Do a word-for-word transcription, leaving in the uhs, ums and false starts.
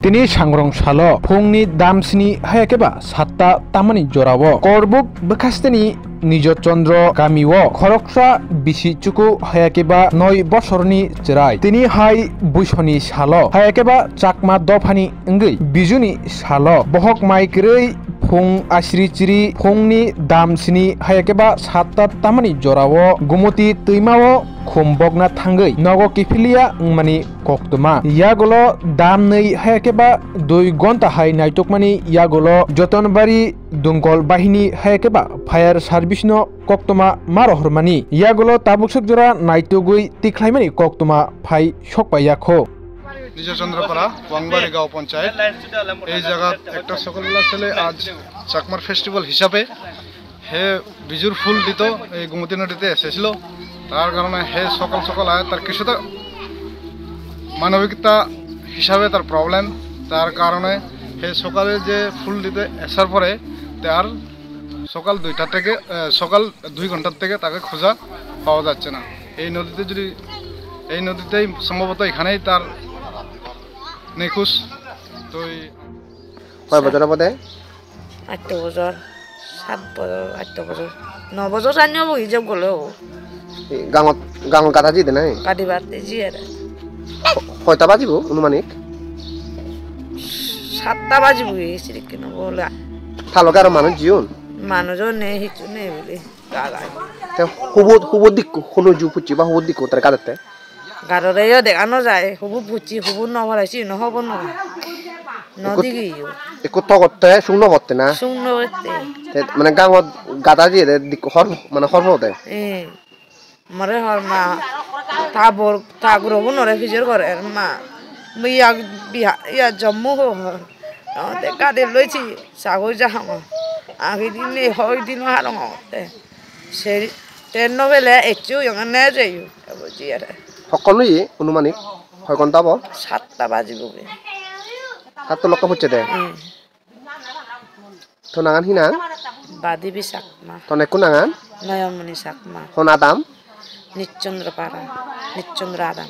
Tini sangrong salo phungni dam sni hayakeba satta tamani jorao Korbuk bwkhasteni Nijo Chandra kamio khoroksa bisi chuku hayakeba noi bosorni chwrai. Tini hai buisoni salo hayakeba Chakma dophani wngwi Bijuni salo bohok mai kwrwi phung asri chiri phungni dam sni hayakeba satta tamani jorao Gumuti twimao khum bokna thangwi nogo kiphilya wngmani koktwma. Yagulo dam nwi hayakeba dui gonta hai naitukmani yagulo Jotonbari Dungol bahini hayakeba fire service no koktwma ma rohormani. Yagulo tabuk suk jora naitugwi tikhlaimani koktwma phai sokpaiya kho. নিজচন্দ্রপাড়া, ওয়াংবাড়ি গাঁও পঞ্চায়েত। এই জায়গাত একটা সকালবেলা ছেলে আজ চাকমার ফেস্টিভ্যাল হিসাবে হে বিজুর ফুল দিত এই গোমতী নদীতে এসেছিল। তার কারণে হে সকাল সকাল আয়, তার কিছুটা মানবিকতা হিসাবে তার প্রবলেম, তার কারণে হে সকালে যে ফুল দিতে আসার পরে তার সকাল দুইটা থেকে, আহ, সকাল দুই ঘন্টার থেকে তাকে খোঁজা পাওয়া যাচ্ছে না। এই নদীতে যদি, এই নদীতেই সম্ভবত এখানেই তার নিখোঁজ। তো এই কয় বছর হবে? আট বছর, সাত বছর, আট বছর, ন বছর জানি হবো, হিসাব করলে হবো। এই গাঙত, গাঙত গাধা জিয়ে দেয় নাই? গাধি বাড়তে জিয়ে দেয়। ক-, কয়টা বাজিব আনুমানিক? সাতটা বাজিব, এই সিরিকে নেবো বলে। থালকে আরো মানুষ জিউন? মানুষও নেই, কিছু নেই বলে। Te hubo, hubo dikko, hono ju pucche ba hubo dikko tare gadette? Garore yo dega no jai, hubo pucche, hubo no parai, sino hobo no. No Ekko, digi yo. Ekko togotte, sung no botte na? Sung no botte. Te mane gangot gada jiyede dikko hor, mane hor pode. Eh. More hor ma, ta bor, ta guro bo nore pijor gore ma. Miya biha, iya jommo ho hor. Te gade loi si, sagoi jahama. Agi din ne, hoi din harong te. Seri, te no bele echu yong ne je yu. Abo ji are. Hokkol nui, anumanik, hoi ghonta bo? Satta bajibo be. Satta lokka pucche de? Hmm. To nangan hi nang? Badibi Chakma. To nekku nangan? Noyomoni Chakma. Hon adam? Nichchandra Para. Nichchandra adam.